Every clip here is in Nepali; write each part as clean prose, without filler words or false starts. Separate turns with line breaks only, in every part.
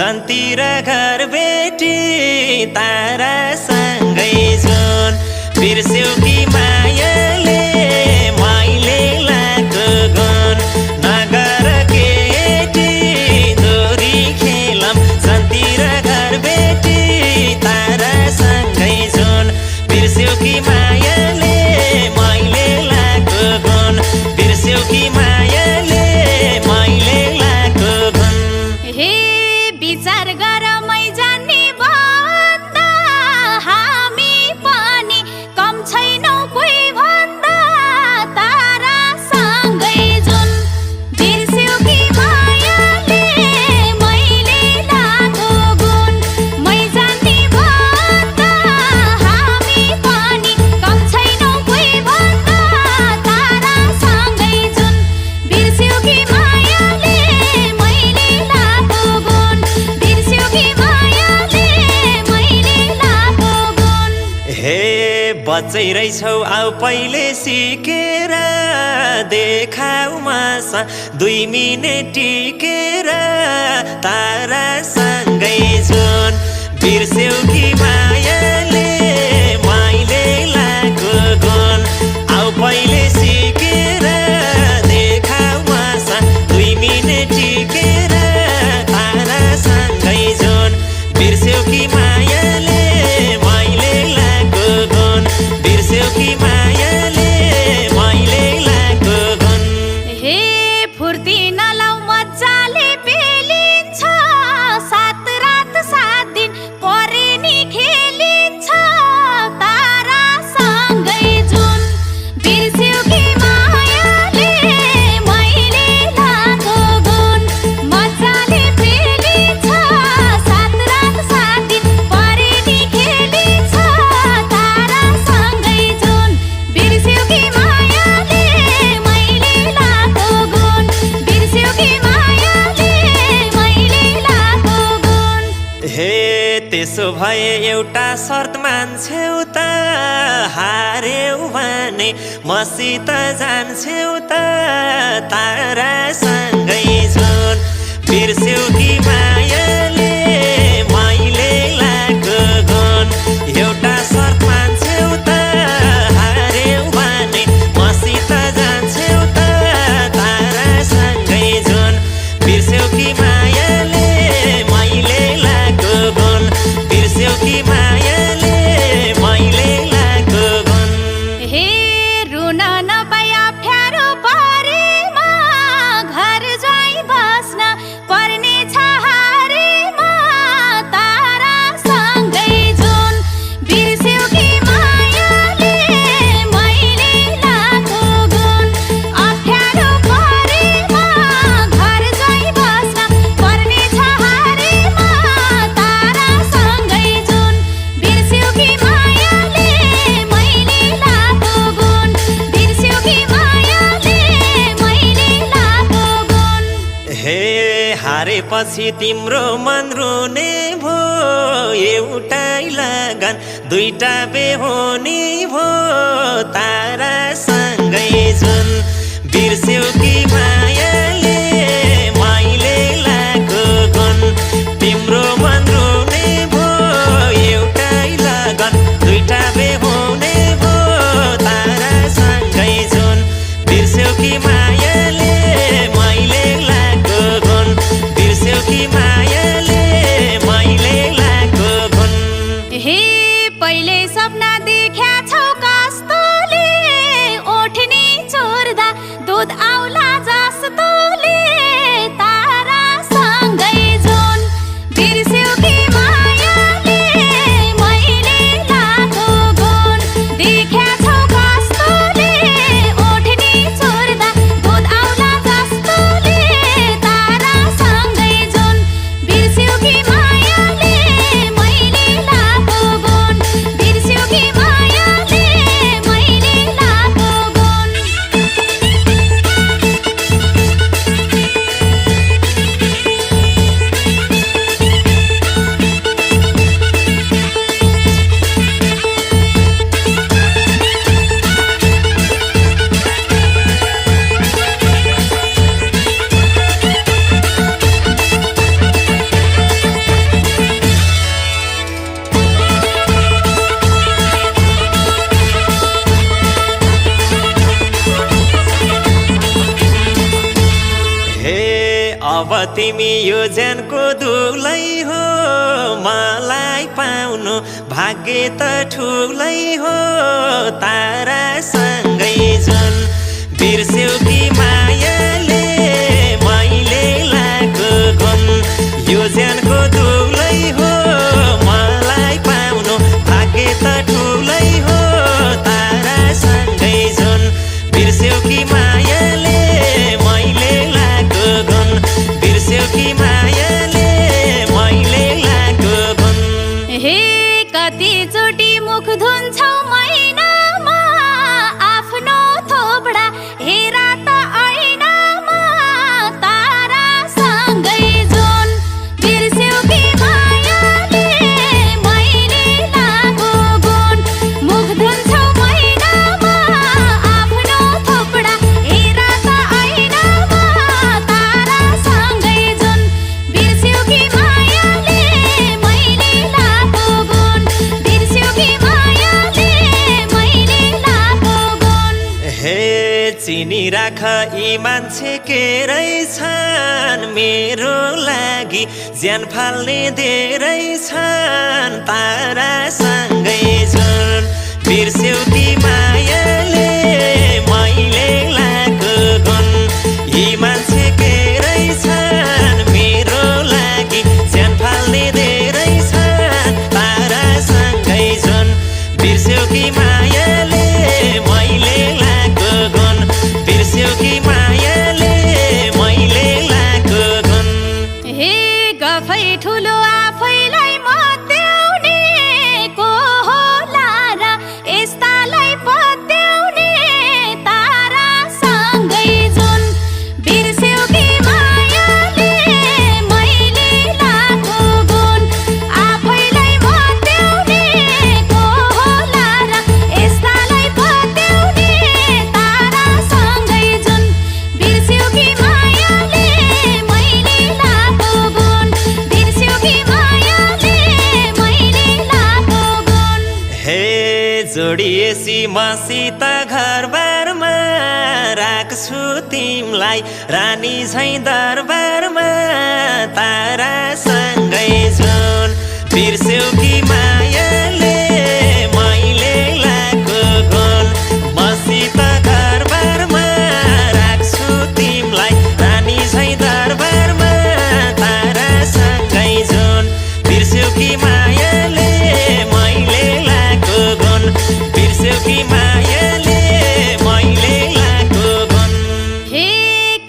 झन्तिर घर बेटी तारासँगै जुन बिर्स्यौ कि मायाले मैले लाको गुण नगर केटी दोरी खेलम झन्तिर घर बेटी तारासँगै जुन बिर्स्यौ कि मायाले मैले लाको गुण बिर्स्यौ कि मायाले मैले लाको गुण
हे विचार गर मै जान्ने भन्दा हामी पनि कम छैनौ कोही भन्दा तारासँगै जुन बिर्स्यौ कि मायाले मैले लाको गुण मै जान्ने भन्दा हामी पनि कम छैनौ कोही भन्दा तारासँगै जुन बिर्स्यौ कि मायाले मैले लाको गुण बिर्स्यौ कि मायाले मैले लाको गुण
हे बच्चै रहेछौ आऊ पहिले सिकेर देखाऊ मासा 2 मिनेट टिकेर तारासँगै जुन बिर्स्यौ कि मायाले मैले लाको गुण आऊ पहिले सिकेर देखाऊ मासा 2 मिनेट टिकेर तारासँगै जुन बिर्स्यौ कि मायाले मैले लाको गुण बिर्स्यौ कि मायाले मैले लाको गुण
हे फुर्ती नलाउ मजाले पेलिन्छ 7 रात 7 दिन परे नि खेलिन्छ तारासँगै जुन बिर्स्यौ कि मायाले मैले लाको गुण मजाले पेलिन्छ 7 रात 7 दिन परे नि खेलिन्छ तारासँगै जुन बिर्स्यौ कि मायाले मैले लाको गुण बिर्स्यौ कि मायाले मैले लाको गुण
हे त्यसो भए एउटा शर्त मान्छौ त हार्यौ भने मसित जान्छौ त तारासँगै जुन बिर्स्यौ कि मायाले मैले लाको गुण एउटा शर्त मान्छौ त हार्यौ भने मसित जान्छौ त तारासँगै जुन बिर्स्यौ कि मायाले मैले लाको गुण बिर्स्यौ कि मायाले मैले लाको गुण
हे रुन नपाई अप्ठ्यारो परेमा घर ज्वाइँ बस्न पर्ने छ हारेमा तारासँगै जुन बिर्स्यौ कि मायाले मैले लाको गुण अप्ठ्यारो परेमा घर ज्वाइँ बस्न पर्ने छ हारेमा तारासँगै जुन बिर्स्यौ कि मायाले मैले लाको गुण बिर्स्यौ कि मायाले मैले लाको गुण
हे हारेपछि तिम्रो मन रुने भो एउटै लगन 2टा बेहोनी भो तारासँगै जुन बिर्स्यौ कि मायाले मैले लाको गुण तिम्रो मन रुने भो एउटै लगन 2टा बेहोनी भो तारासँगै जुन बिर्स्यौ कि मायाले मैले लाको गुण बिर्स्यौ कि मायाले मैले लाको गुण
हे पहिले सपना देख्या छौ कस्तोले ओठनी चोर्दा दुध आउला जस्तो
अब तिमी यो ज्यानको दुलै हो मलाई पाउनु भाग्य त ठुलै हो तारासँगै जुन बिर्स्यौ कि मायाले मैले लाएको गुण यो ज्यानको दुलै हो मलाई पाउनु भाग्य त ठुलै हो तारासँगै जुन बिर्स्यौ कि मायाले मैले लाएको गुण बिर्स्यौ कि मायाले मैले लाएको गुण
हे कतिचोटि मुख धुन्छौ महिनामा आफ्नो थोपडा हेरा त ऐनामा तारासँगै जुन बिर्स्यौ कि मायाले मैले लाएको गुण मुख धुन्छौ महिनामा आफ्नो थोपडा हेरा त ऐनामा तारासँगै जुन बिर्स्यौ कि मायाले मैले लाएको गुण बिर्स्यौ कि मायाले मैले लाएको गुण
हे चिनी राख यी मान्छे के रहेछन् मेरो लागि ज्यान फाल्ने धेरै छन् तारासँगै जुन बिर्स्यौ कि मायाले मैले लाएको गुण यी मान्छे के रहेछन् मेरो लागि ज्यान फाल्ने धेरै छन् तारासँगै जुन बिर्स्यौ कि मायाले मैले लाएको गुण बिर्स्यौ कि मायाले मैले लाएको गुण
हे गफै ठुलो आफैलाई मत्याउने को होला र यस्तालाई पत्याउने तारासँगै जुन बिर्स्यौ कि मायाले मैले लाएको गुण आफैलाई मत्याउने को होला र यस्तालाई पत्याउने तारासँगै जुन बिर्स्यौ कि मायाले मैले लाएको गुण बिर्स्यौ कि मायाले मैले लाएको गुण
हे जोडिएसी मसित घरबारमा राख्छु तिमलाई रानी झैँ दरबारमा तारासँगै जुन बिर्स्यौ कि मायाले मैले लाएको गुण मसित घरबारमा राख्छु तिमलाई रानी झैँ दरबारमा तारासँगै जुन बिर्स्यौ कि मायाले मैले लाएको गुण बिर्स्यौ कि मायाले मैले लाएको गुण
हे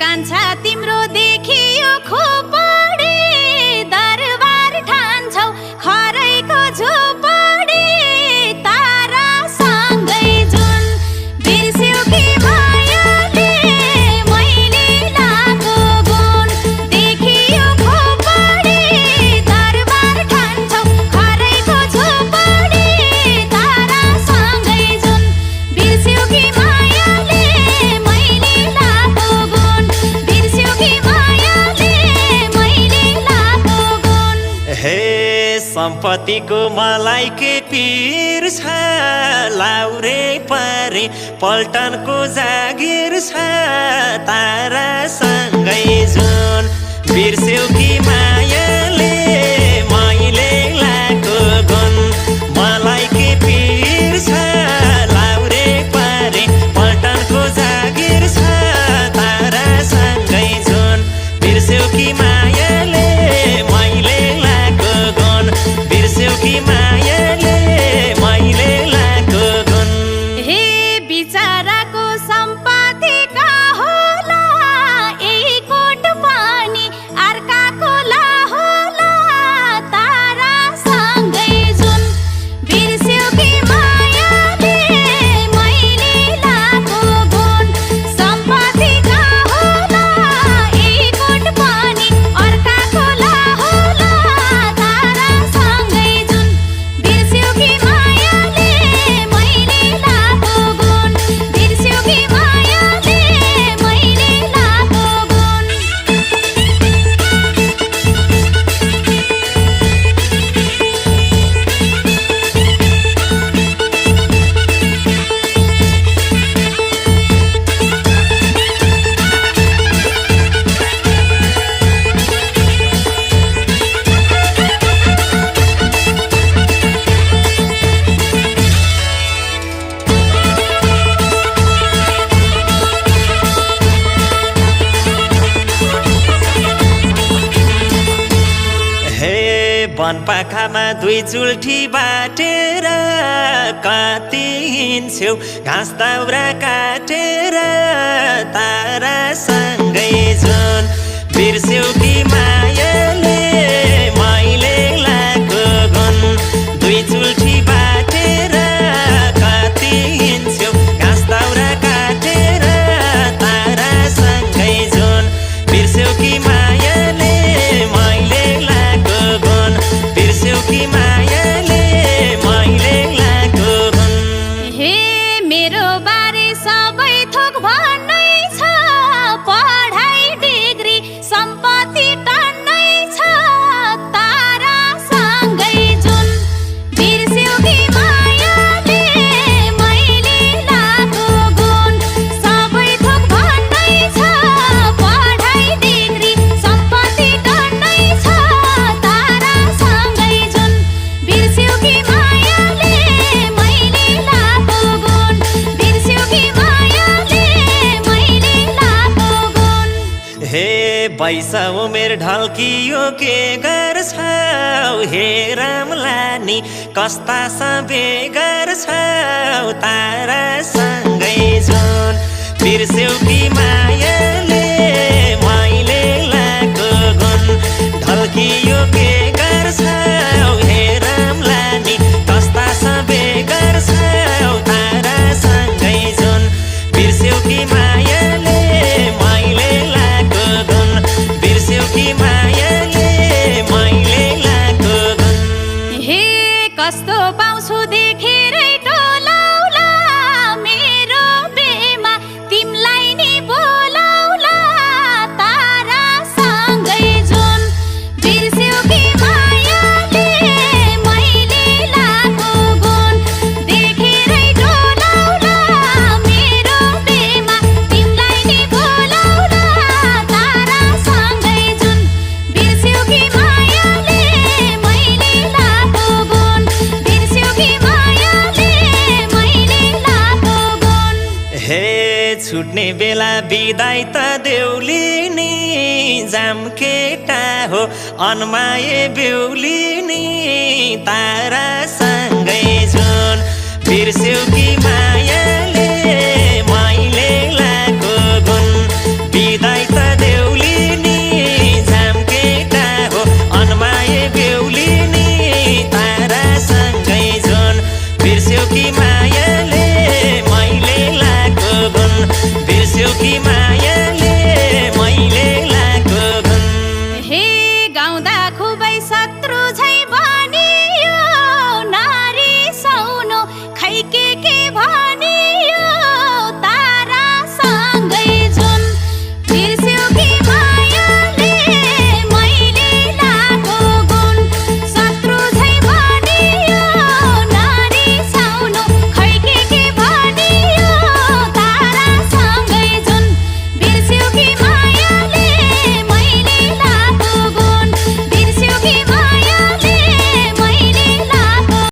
कान्छा तिम्रो देखियो खोपडी दरबार ठान्छौ खरैको झोपडी तारासँगै जुन बिर्स्यौ कि मायाले मैले लाएको गुण देखियो खोपडी दरबार ठान्छौ खरैको झोपडी तारासँगै जुन बिर्स्यौ कि मायाले मैले लाएको गुण बिर्स्यौ कि मायाले मैले लाएको गुण
हे सम्पत्तिको मलाई के पिर छ लाउरे परे पल्टनको जागिर छ तारासँगै जुन बिर्स्यौ कि मायाले मैले लाएको गुण मलाई के पिर छ लाउरे परे पल्टनको जागिर छ तारासँगै जुन बिर्स्यौ कि मायाले मैले लाएको गुण बिर्स्यौ कि मायाले मैले लाएको गुण
हे बिचाराको सम्पत्ति का होला यही कोट पानी अर्काको ला हो
पाखामा दुई चुल्ठी बाटेर कति हिँड्छौ घाँस दाउरा काटेर तारासँगै जुन बिर्स्यौ कि मायाले मैले लाएको गुण दुई चुल्ठी बाटेर कति हिँड्छौ घाँस दाउरा काटेर तारासँगै जुन बिर्स्यौ कि मायाले मैले लाएको गुण बिर्स्यौ कि मायाले मैले लाएको गुण
हे मेरो बारे सबै थोक भन्नै छ पढाइ डिग्री सम्पत्ति टन्नै छ तारासँगै जुन बिर्स्यौ कि मायाले मैले लाएको गुण सबै थोक भन्नै छ पढाइ डिग्री सम्पत्ति टन्नै छ तारासँगै जुन बिर्स्यौ कि मायाले मैले लाएको गुण बिर्स्यौ कि मायाले मैले लाएको गुण
हे बैस उमेर ढल्कियो के गर्छौ हे रामलानी कस्ता सबे गर्छौ तारासँगै जुन बिर्स्यौ कि मायाले मैले लाएको गुण ढल्कियो के गर्छौ हे रामलानी कस्ता सबे गर्छौ तारासँगै जुन बिर्स्यौ कि मायाले मैले लाएको गुण बिर्स्यौ कि मायाले मैले लाएको गुण
हे कस्तो पाउँछु देखेरै टोलाउला मेरो बेमा तिमलाई नि बोलाउला तारासँगै जुन बिर्स्यौ कि मायाले मैले लाएको गुण देखेरै टोलाउला मेरो बेमा तिमलाई नि बोलाउला तारासँगै जुन बिर्स्यौ कि मायाले मैले लाएको गुण बिर्स्यौ कि मायाले मैले लाएको गुण
हे छुट्ने बेला बिदाई त देउलिनी जाम केटा हो अनमाये बेउलिनी तारासँगै जुन बिर्स्यौ